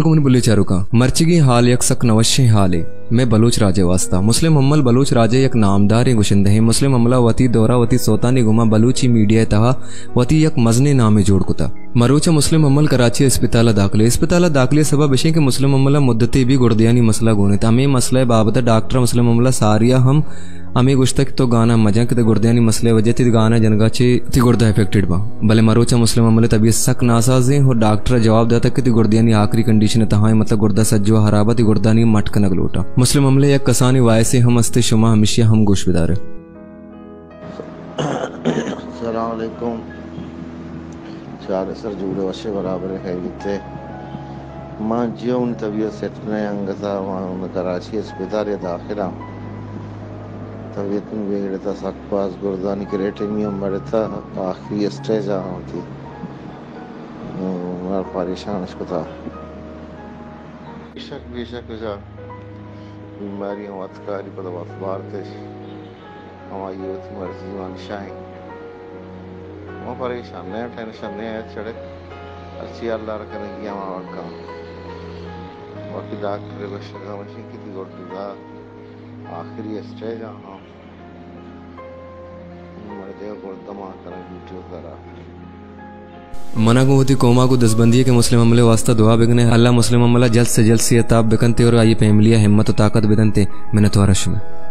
گوں منی بلے چاروکاں، مرچیگیں حال یک سک نوشیں حالے مئے بلوچ راج ءِ واستہ۔ مسلم حمل بلوچ راج ءِ یک نامداریں گشندہ ایں۔ مسلم حمل ءَ وتی دور ءَ وتی سوتانی گوما بلوچی میڈیا ءِ تہا وتی یک مزنیں نامے جوڑ کتہ۔ مروچا مسلم حمل کراچی ءِ اسپتال ءَ داخلے۔ اسپتال ءَ داخلی ءِ سبب اش ایں کہ مسلم حمل ءَ مدتے بی گڑدیانی مسئلہ گون اِنت۔ ہمے مسئلہ ءِ بابت ءَ ڈاکٹر ءَ مسلم حمل ءَ ساری ءَ ہم ہمے گوشتگ کہ تو گانا مجن کہ تئی گردیانی مسئلہ ءِ وجہ ءَ تئی گانا جنگا چہ تئی گردا افیکٹڈ باں۔ بلے مروچا مسلم حمل ءِ طبیعت سک ناساز ایں اور ڈاکٹر ءَ جواب داتگ کہ تئی گردیانی آخری کنڈیشن ءِ تہا ایں، مطلب گردا سجو خراب ایں، تئی گردانی مٹ کنگ لوٹاں۔ مسلم حمل ءِ یک کسانیں وائسے ہم است، شما ہمیشی ءَ ہم گوش بدار ات۔ السلام علیکم۔ چارے سر جوڑ ئے، وش ئے، برابر ئے، خیریت ئے؟ ما جیونی طبیعت سیٹ نہ ایں، انگت ءَ ما کراچی اسپتال ءَ داخل آں۔ طبیعت من بگڑتا، سک باز گردانی کریٹینیم بڑھتا، آخری اسٹیج ءَ آں وتی۔ ہم، مارا پریشان اش کتا۔ بے شک، بے شک، بے شک۔ بیماری ہم وت کاری پدا وت بارتش۔ ہمائی وتی مرضی ءَ نشائیں۔ ما پریشان نہ ایں، ٹینشن نہ ایں، چڑے ہرچی اللہ ءَ را کنگی ہما وڑ کن۔ باقی ڈاکٹر ءِ گوشگ ہمیش ایں کہ تئی گردہ آخری اسٹیج ءَ آں۔ مڑدے ءِ گردہ مان کنگ ڈیوٹی ءَ را۔ منا گوں وتی قوم ءَ گوں دزبندی ایں کہ مسلم حمل ءِ واستہ دعا بکن ئے، اللہ مسلم حمل ءَ جلد سے جلد صحت یاب بکنت ئے اور آئی فیملی ءَ ہمت و طاقت بدنت ئے۔ منتوار آں شمئے۔